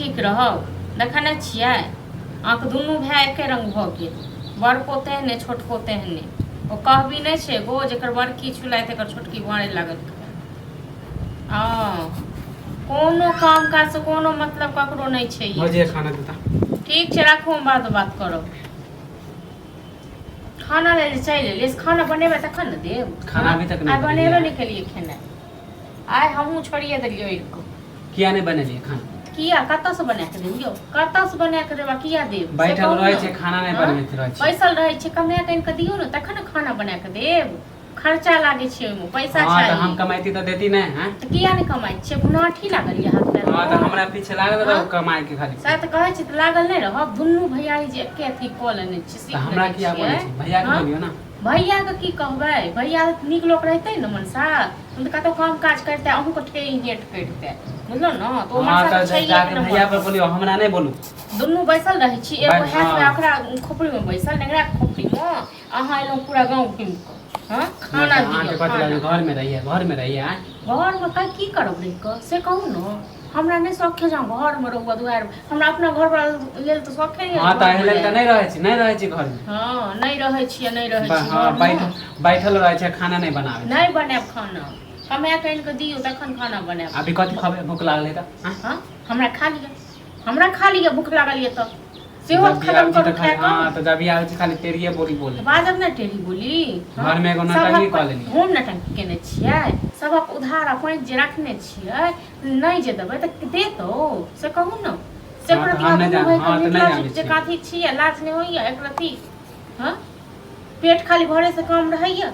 ठीक रहब देखै नहि छियै अहाँके दुनू भाय एके रंग भऽ गेल बड़को तेहने छोटको तेहने ओ कहबी नहि छै एगो जकर बड़की छुलाय तकर छोटकी बाँड़े लागल हँ कोनो काम काजसँ कोनो मतलब ककरो नहि छै यौ। भौजी खाना देता। ठीक छै राखू, हम बाद बात करब। खाना लेल चलि एलियै से खाना बनेबै तखन ने देब। खाना अभी तक नहि आइ बनेबे बनेलियै। नहि केलियै खेनाइ, आइ हमहूँ छोड़िए देलियै ओहि कऽ। किया नहि बनेलियै खाना? किया कतऽसँ बना कऽ देब यौ? कतऽसँ बना कऽ देब आ किया देब से बैठल कहू रहै ने। छै, खाना नहि हँ? बनबैत रहै छै। बैसल रहै छै, कमा कऽ आनि कऽ दियौ ने तखन ने खाना बना कऽ देब। खर्चा लागै छै ओहिमे, पैसा हँ तऽ चाही। हम कमैती तऽ देती नहि हैं? तऽ किया नहि कमाइ छियै? गुनाठी लागल यऽ हाथ पैर? हँ तऽ हमरा पीछे लागल रहू हँ? कमाइ के खाली। सएह तऽ कहै छी, तऽ लागल नहि रहब। दुनू भैयारी जे एके अथी कऽ लेने छी, तऽ सीख हमरा लेने किया बोलै छियै। छी? भैया के हँ? बोलियौ ने। भैयाके की कहबै? भैया नीक लोक रहितै ने मनसा, हम तऽ कतहु काम काज करिते अहूँके ठेही हेट करिते, बुझलहुँ ने? तऽ ओ हँ मनसा तऽ तऽ छैहे एक जाके भैया पर नम्बर। बोलियौ, हमरा नहि बोलू। दुनू बैसल रहै छी, एगो हैत हँ। ओकरा खोपड़ीमे बैसल, नेंगराके खोपड़ीमे। अहाँ एलहुँ पूरा गाँव घुमि कऽ, हँ? खाना अहाँके दिअ कथी खाना। लागल घरमे रहियै, घरमे रहियै आँय? घरमे का की करब रहि कऽ से कहू ने। हमरा नहि शौख है जे अहाँ घरमे रहू दुआरि। हमरा अपना घर लेल तऽ शौखे नहि। हँ तऽ एहि लेल तऽ नहि रहै छी, नहि रहै छी घरमे। हँ, नहि रहै छियै, नहि रहै छी। हँ। घरमे बैठल बैठल रहै छै, खाना नहि बनाबै छै। नहि बनायब खाना, कमा कऽ आनि कऽ दियौ तखन खाना बनायब। अभी कथी खबै? भूख लागल है तऽ आँय? हँ, हमरा खा लिअ, हमरा खा लिअ, भूख लागल यऽ तऽ सेहो जब भी खतम आबै छी करू तऽ खा खाली कऽ। हँ तऽ जब भी आबै छी खाली तेरिये बोली बोले। बाजब ने टेढ़ी बोली। हँ? घरमे एगो नौटंकी सभक कऽ लेलियै। हम नौटंकी केने छियै? सभक उधार आ पैंच जे रखने छियै, नहि जे देबै तऽ देतौ से कहू ने से। हँ तऽ प्रति हम नहि दुनू जान भाइके हँ तऽ नहि निर्लज जानै जे छियै। काथी छियै, लाज नहि होइए एक रत्ती? हँ, पेट खाली भरे से काम रहैए?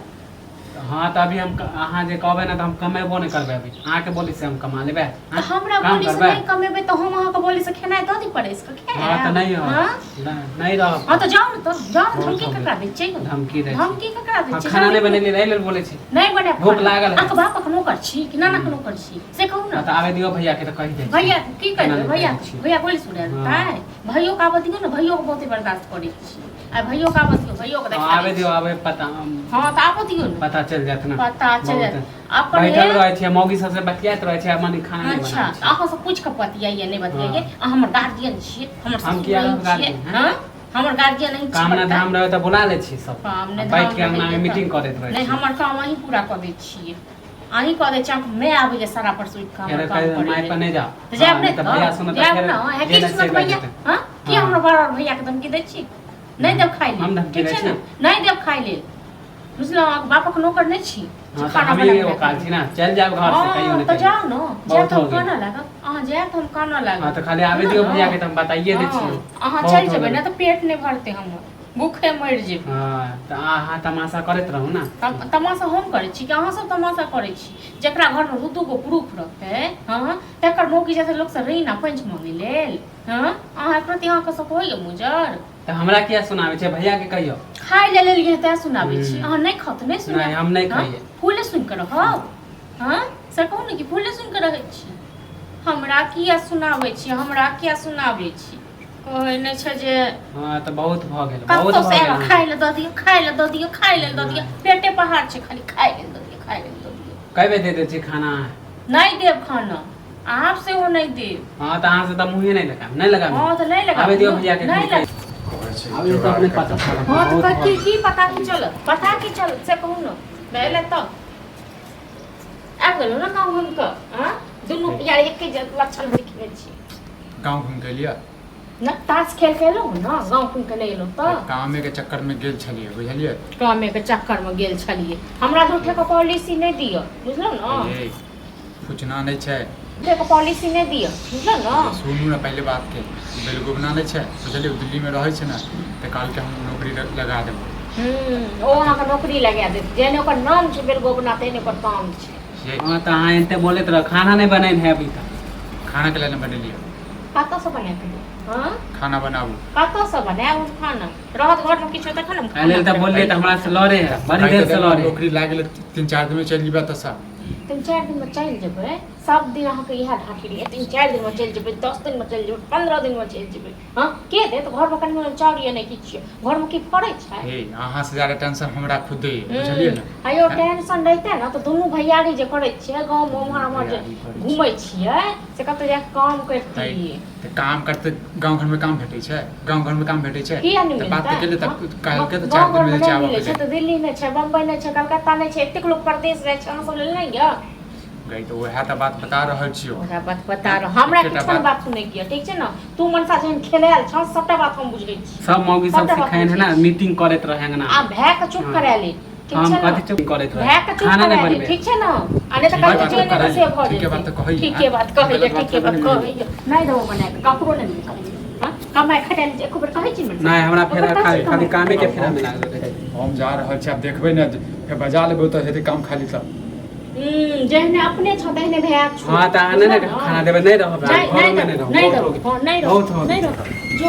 हँ तऽ अभी हम अहाँ जे कहबै ने तऽ हम कमेबो नहि करबै। अभी अहाँके बोली से हम कमा लेबै? तऽ आँय? हमरा काम बोली से करबै? नहि कमेबै तऽ हम अहाँके बोली से खेनाइ दऽ दी परसि कऽ? हँ तऽ खायब? नहि हँ। रहब, नहि रहब। हँ तऽ जाउ ने, तऽ जाउ ने। बहुत धमकी हो गेल। ककरा दै छियै यौ? धमकी दै छी। धमकी ककरा दै हँ छियै? खाना जाउ नहि निकलू। बनेलियै एहि लेल बोलै छी। नहि बनायब भूख खाना। लागल है। अहाँके बापक नौकर छी कि नानाके नौकर छी से कहू हँ ने। तऽ आबे दियौ भैया के तऽ कहि दै छी। भैया की केना करबै नहि भैया? करै छी। भैया गोली सुना हँ। देतै? भैयो के आबऽ दियौ ने, भैयो के बहुते बर्दाश्त करै छी। आ भैयो के आबऽ दियौ, भैयो के हँ देखा आबे दै दियौ, छी। आबे पता। हँ तऽ आबऽ दियौ ने। पता चलि जायत ने। पता चलि बहुत जायत अपन बैठल हे। रहै छियै, मौगी सबसँ बतियाइत रहै छियै, मने खाना नहि अच्छा बनाबै तऽ छियै। अहाँ सब पूछि कऽ बतियाइए नहि बतियाइए? हँ। अहाँ हमर गार्जियन छियै, हमर हम ससुर किया नहीं रहब छियै? गार्जियन? हँ, हमर गार्जियन नहीं छी काम ना बड़का? धाम रहै तऽ बुला लै छियै सब काम आ नहि बैठ धाम के अंगना रहैए मे तऽ मीटिंग करैत रहै नहि छियै। हमर काम अहीं पूरा कऽ दै छियै, अहीं कऽ दै छियै। अहाँके माय आबैए सारा पर सुति कऽ हमर फेर काम कहै करै माय लेल पर नहि जाउ। तऽ हँ जायब नहि नहि तऽ तऽ भैया सुनत तऽ जायब फेर ने हे जे की नहि से सुनत बाजि भैया? जेतै। हँ, की हँ। हमरा बड़ भैयाके धमकी दै छी? नहि देब खाइ हम लेल। धमकी ठीक दै छै छी? ने, नहि देब खाइ लेल, बुझलहुँ? अहाँके बापक नौकर नहि छी जे हँ तऽ खाना हमही बना एगो कऽ काज छी ने, चलि जायब घर से कहियो हँ नहि तऽ कहियो। जाउ ने, जायब बहुत तऽ हम हो गेल। कानऽ लागब। अहाँ जायब तऽ हम कानऽ हँ लागब, तऽ खाली आबे बुझलहुँ दियौ ने? भैया के तऽ हम बताइए दै हँ छियै। अहाँ बहुत चलि हो जेबै गेल। ने तऽ पेट नहि भरतै हमर, भूखे मरि जेबै। हँ तऽ अहाँ तमाशा करैत रहू ने। तमाशा हम करै छी कि अहाँ सब तमाशा करै छी? जकरा घरमे दू दू गो पुरुख रहतै, हँ, तकर मौगी जेतै लोकसँ ऋण आ पैंच मांगै लेल? हँ, अहाँ प्रति अहाँके सब होइए मुजर? तऽ हमरा किया सुनाबै छै? भैया के कहियौ। खाय लए लेलियै तैं सुनाबै छी। हम्म। अहाँ नहि खाउ तऽ नहि सुनाब। नहि, हम नहि हँ? खाइए। फूले सुनि कऽ रहब? हँ, से कहू ने कि फूले सुनि कऽ रहै छी? हमरा किया सुनाबै छी? हमरा किया सुनाबै छी? कहै नहि छै जे हँ तऽ बहुत भऽ गेल, बहुत कतौ से भऽ गेल आयल, खाय अहाँके। लए दऽ दियौ, खाय लए दऽ दियौ, खाय लए दऽ दियौ। पेटे पहाड़ छै, खाली खाय लेल दऽ दियौ, खाय लेल दऽ दियौ। कए बेर दे दै छी खाना? नहि देब खाना, आब सेहो नहि देब। हँ तऽ अहाँ से तऽ मुँहे नहि लगायब, नहि लगायब। हँ तऽ नहि लगायब। आबे दियौ भैया के। नहि खाली लग कहै छै आब ई तऽ अपने पता चलत। हँ तऽ बहुत भऽ की गेल। की पता की चलत, पता की चलत से कहू ने। भेलै तऽ आबि गेलहुँ ने गाँव घुमि कऽ? आँ, दुनू यार एके जे लक्षण देखने छी। गाँव घुमि के एलियै ने, ताश खेल के एलहुँ ने, गाँव घुमि कऽ नहि एलहुँ तऽ? कामे के चक्कर में गेल छलियै, बुझलियै? कामे के चक्कर में गेल छलियै। हमरा झूठे के पॉलिसी नहि दिअ, बुझलहुँ ने? ये पूछना नहि छै। झूठे के पॉलिसी नहि दिअ, बुझलहुँ ने? सुनू ने पहिले बात के। बेलगोबना नहि छै, बुझलियै? दिल्ली में रहै छै ने, तऽ कहलकै हम नौकरी लगा देबै। ओ अहाँके नौकरी लगा देत। जेहने ओकर नाम छै बेलगोबना, तेहने ओकर काम छै। ये हँ तऽ अहाँ एते बोलैत रह, खाना नहि बनेने है अभी तक। खाना के लेल नहि बनेलियै? कतऽसँ बना कऽ देब? हँ, खाना बनाबू। कतऽसँ बनायब हम खाना? रहत घरमे किछो तखन हम एहि लेल खाना तऽ बोललियै तऽ हमरा से लड़े है, बड़ी देर से लड़े है। नौकरी लागि गेलै, 3-4 दिन में चलि जेबै एतऽसँ। 3-4 दिनमे चलि जेबै। सब दिन अहाँके इएह ढाठी रहैए, 3-4 दिनमे चलि जेबै, 10 दिनमे चलि जेबै, 15 दिनमे चलि जेबै। हँ, के देत? घरमे कनि मनि चाउर यऽ, नहि किछु यऽ, घरमे की फड़ै छै? हे, अहाँ से ज्यादा टेंशन हमरा खुदे यऽ, बुझलियै ने? आयो टेंशन रहिते ने तऽ दुनू भैयारी जे करै छियै गाँवमे उम्हर उम्हर जे भैयारी करै छियै। घूमै छियै से कतौ जाके काम करितियै। तऽ काम करते गाँव घरमे काम भेटै छै? गाँव घरमे काम भेटै छै? किया नहि तऽ बात तऽ मिलतै? केलियै तऽ हँ? कहलकै तऽ गाँव 4 दिनमे घरमे जे छै नहि आबऽ मिलै के छै छै। तऽ दिल्ली नहि छै, बम्बई नहि छै, कलकत्ता नहि छै, एतेक लोक परदेश जाइ छै, अहाँ सब लेल नहि यऽ? गई तऽ उएह तऽ बात बता रहल छियौ। ओकरा बात बता रहल हमरा एकेटा किछु ने बात। बात सुनैके यऽ, ठीक छै ने? तू मनसा जेहन खेलायल छौ सबटा बात हम बुझै छी। सब मौगी सब सबटा बात सिखैन है बुझै ना, छी। मीटिंग करैत रहे अंगना। आ भाय के चुप हाँ। करा ले, ठीक हम छै ने? कथी चुप करैत रहे? भाय के चुप खाना नहि करा ले, बनबे। ठीक छै ने? आ नहि तऽ ठीके कल बात जो नहि तऽ से भऽ ठीके बात जेतै। तऽ कहैए। ठीके बात कहैए, गलत बात ठीके बात थोड़े ने। कहैए। नहि देबो बना कऽ, ककरो नहि देबो कमाइ। हाँ? कमाइ खटाइ लए एको बेर कहै छी मनसा? नहि, हमरा फेर ओकर खाली कमाइ। खाली कामे के फेरा में लागल रहै। हम जा रहल छी, आब देखबै ने, फेर बजा लेबै तऽ हेतै काम खाली तऽ। जेहने अपने छौ तेहने भैया छौ। हाँ, तऽ अहाँ नहि ने बुझलहु? खाना देबै, नहि रहब नहि घरोमे, नहि नहि रहब। नहि बहुत रहब, हो गेल। हाँ, नहि बहुत रहब, हो नहि गेल। रहब जो।